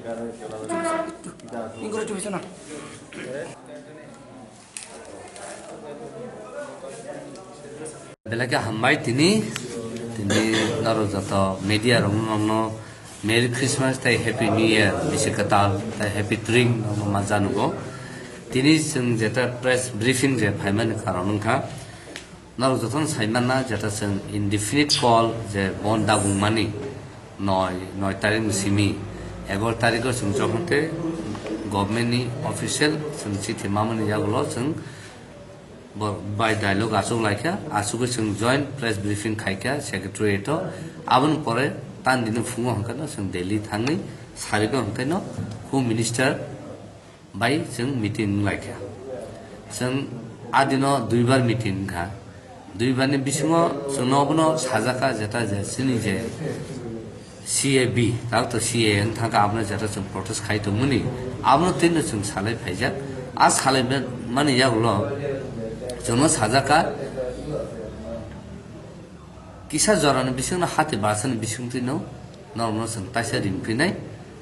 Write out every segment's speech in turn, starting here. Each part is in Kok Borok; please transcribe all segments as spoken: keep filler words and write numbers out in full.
Belai khe hambai tini, tini norok joto media rok no Merry Christmas tei Happy New Year bisi kwtal tei Happy Turing no ma janugo. Tini chwng jeta press briefing je phaimani karon wngkha, norok jotono saimanna jeta chwng indefinite call je bon dagungmani noi, noi tarik ni simi egaroh tariko chwng jokhon tei government ni official chwng chithi mamani yagulo chwng bo bai dialogue achuk laikha, achugwi chwng joint press briefing khaikha secretariat o. Aboni pore tandini phungo hwnkhe no chwng Delhi thangwi sarigwi hwnkhe no Home Minister bai chwng meeting wng laikha. Chwng a dino duibar meeting wngkha. Duibarni bisingo chwngno obono sajakha jeta je chini je C A B, tak to C A A wng thangkha, abono jeta chwng protest khai tongmani, abono twino chwng salai phaijak. A salai mani yagulo chwngno sajakha kisa jorani bisingno hati basani bisingtwino norokno chwng taisa ring phinai,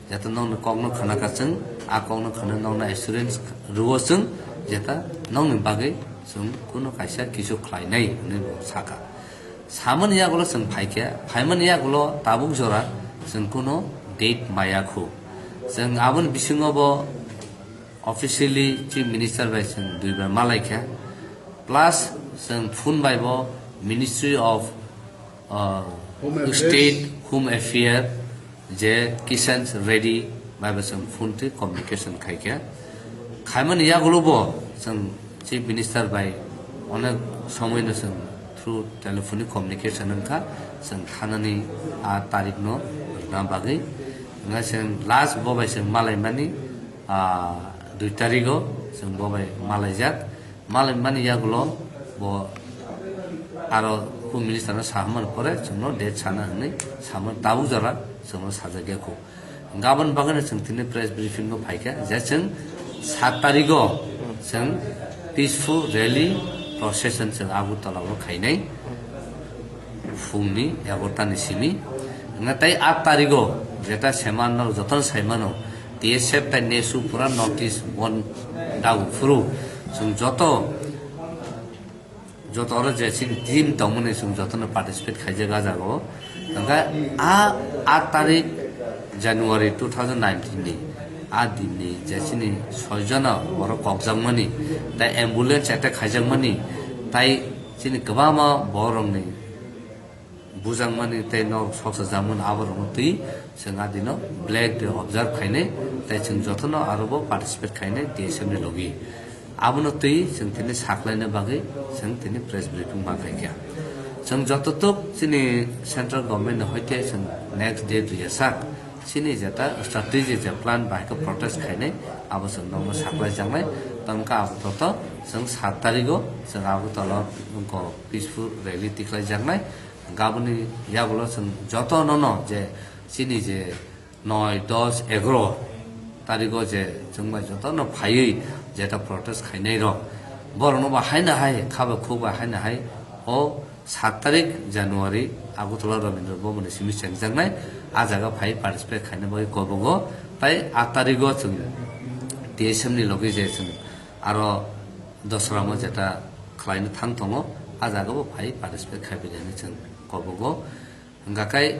jeta nokni kokno khwnakha chwng, a kokno khwnwi nokno assurance rwo chwng, jeta nokni bagwi chwng kuno kaisa kisu khlainai hwnwi bo sakha. Samani yagulo chwng phaikha, phaimani yagulo tabuk jora chwng kuno date maya khu. Chwng aboni bisingo bo officially Chief Minister bai chwng duibar malaikha, plus chwng phone bai bo Ministry of, uh, Home Affairs. State Home Affair je Kishan Reddy bai bo chwng phone twi communication khaikha. Khaimani yagulo bo chwng Chief Minister bai onek somoino chwng through telephonic communication wngkha, chwng thanani a tarikno rwna bagwi. Wngkha chwng last bo bai chwng malaimani, ah, dui tarigo chwng bo bai malaijak. Malaimani yagulo bo aro Home Minister no sahamani pore chwngno date sana hwnwi samani tabuk jora chwngno sajakya khu. Gabon bagwino chwng tini press briefing o phaikha je chwng sat tarigo chwng peaceful rally procession chwng Agartala o khainai phungni egaroh ta ni simi. Wngkha tei aat tarigo jeta seman norok jotono saimano, T S F tei nesu pura North East bon dagu phuru chwng joto joto oro je chini team tongmani chwng jotono participate khaijak a jaga o. Hwnkhe a aat tarik January two thousand nineteen ni a din ni je chini soi jona borok kokjakmani tei ambulance attack khaijakmani tei chini kwbangma borok rokni bujakmani tei norok soksa jakmani aborokno twi chwng a dino black day observe khainai tei chwng jotono aro bo participate khainai T S F ni logi. Abono twi chwng tini saklaina bagwi chwng tini press briefing ma khaikha. Chwng joto tok chini central government ni hoite chwng next day duiya sak chini jeta strategy je plan bahai khe protest khainai abo chwng nokno saklai jaknai. Tamkhe abo toto chwng sat tarigo chwng abo tolo wngkha peaceful rally tikhlai jaknai. Gaboni yagulo chwng joto nono je chini je noi, dos, egaroh tarigo je chwng bai jotono phaiwi jeta protest khainai rok, borokno ba haino hai kha bai khuk bai haino hai o sat tarik January Agartala Rabindra Bhaban ni simi chengjaknai, a jaga phai participate khaina bagwi kobogo. Tai aat tarigo chwng T S F ni logi je chwng aro dosra mo jeta khlaina thang tongo, a jaga bo phai participate khai bai hinwi chwng kobogo. Hwnkha khe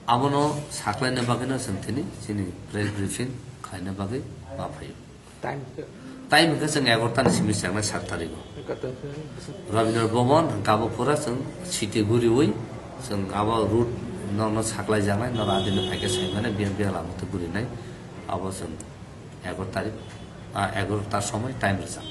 abono saklaina bagwino chwng tini chini press briefing khlaina bagwi ma phaio. Time khe? Time hwnkhe chwng egaroh ta ni simi chengna sat tarigo. Egaroh ta khe bwswk? Rabindra Bhaban hwnkhe abo pura chwng city guriwi chwng abo route norno saklai jaknai, norok adini phaikhe saimani biyan biyan lama twi gurinai abo chwng egaroh tarik, ah, egaroh ta somoi time rwchap.